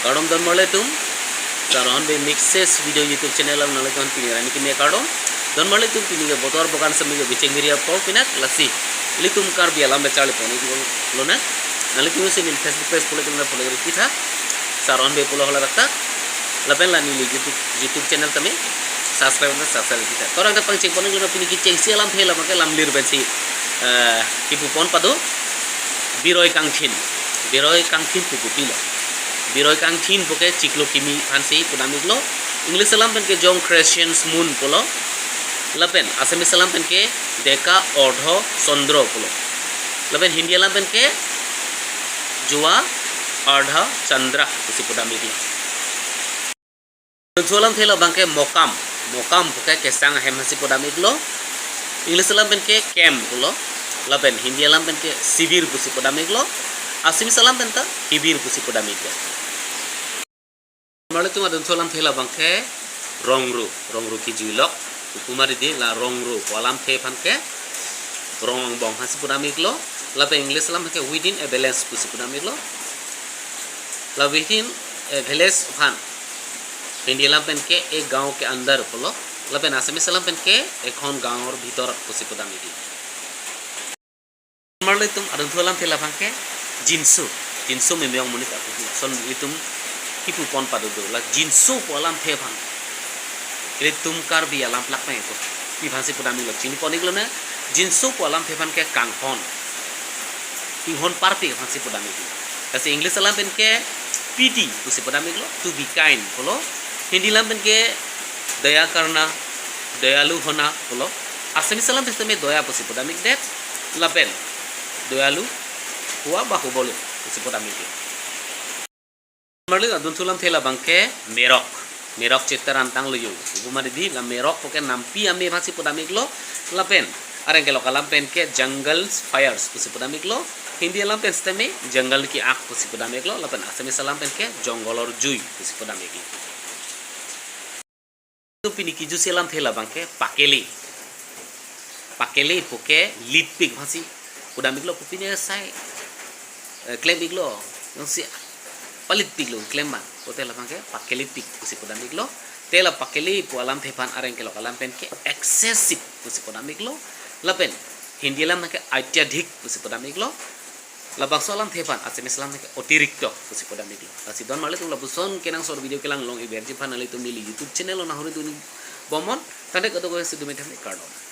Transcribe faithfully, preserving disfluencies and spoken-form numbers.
Kardom don marli atum, Sar Rohan Bey Mixes Video YouTube channel along nanglitum pini arni kimi kardom. Don marli atum, pini ke botor bokan semi ke bicheng biri apor pinak lasi ilitum Karbi alam pen charli pon-ik lonang. Nanglitum si neli Facebook page follow kena follow ri tha, Sar Rohan Bey pulo hala rakta. Lapen la neli YouTube, YouTube channel tame subscribe na subscribe ri tha. Torang ta pangcheng pon-ik lonang, pini kechengsi alamthe labang ke lamlir pensi, eh, kipu pon pado. Biroi kangthin. Biroi kangthin pu kopilo? Biroi kangthin pu ke chiklo kimi aphansi pudam-iklo. English alam pen ke Young Crescent Moon pulo. Lapen Assamese alam pen ke Deka Ardha Chandra pulo. Lapen Hindi alam pen ke Jua Ardha Chandra pusi pudam-iklo. Adunthu alamthe labang ke mokam. Mokam pu ke kesang ahem aphansi pudam-iklo. English alam pen ke camp pulo. Lapen Hindi alam pen ke shibir pusi pudam-iklo. Assamese alam pen ta hibir pusi pudam-iklo. Marli atum, adunthu alamthe labang ke rongro. Rongro kejui lok. Upu mari di la rongro pu alamthe aphan ke rong angbong aphansi pudam-iklo. Lapen English alam ke within a village pusi pudam-iklo. La within a village aphan Hindi alam pen ke ek gaon ke andar pulo. Lapen Assamese alam pen ke ekhon gaonor bhitor pusi pudam-iklo. Marli atum, adunthu alamthe labang ke jinso. Jinso meme-ong monit apuki son itum kipu pon pado do. La jinso pu alamthe aphan ilitum Karbi alam plak pen ko pi aphansi pudam-iklo, chini pon-ik lonang. Jinso pu alamthe aphan ke kanghon, inghon parpik aphansi pudam-iklo. Lasi English alam pen ke pity pusi pudam-iklo, to be kind pulo. Hindi alam pen ke daya karna, dayalu hona pulo. Assamese alam pen sitame doya pusi pudam-ikdet. Lapen dayalu hua bahubolo pusi pudam-iklo. Marli adunthu alamthe labang ke merok. Merok chetar antang lo yo. Upu mari di la merok pu ke nampi ame aphansi pudam-iklo. Lapen areng kelok alam pen ke jungle fires pusi pudam-iklo. Hindi alam pen sitame jungle ki aag pusi pudam-iklo. Lapen Assamese alam pen ke jongolor jui pusi pudam-iklo. Adunthu, pini kejutsi alamthe labang ke pakele. Pakele pu ke litpik aphansi pudam-iklo, kopine sai, eh, klem-iklo, jongsi palitpiklo klem abang, kote labang ke pakelepik pusi pudam-iklo. Te la pakele pu alamthe aphan areng kelok alam pen ke excessive pusi pudam-iklo. Lapen Hindi alam ke atyadhik pusi pudam-iklo. Labangso alamthe aphan Assamese alam ke otirikto pusi pudam-iklo. Lasi don marli atum, lapuson kenangsot video kelang long-ikverji aphan nanglitum neli YouTube channel along nahori dun-ik bomnon. Tangte kadokave si dumi tame kardom.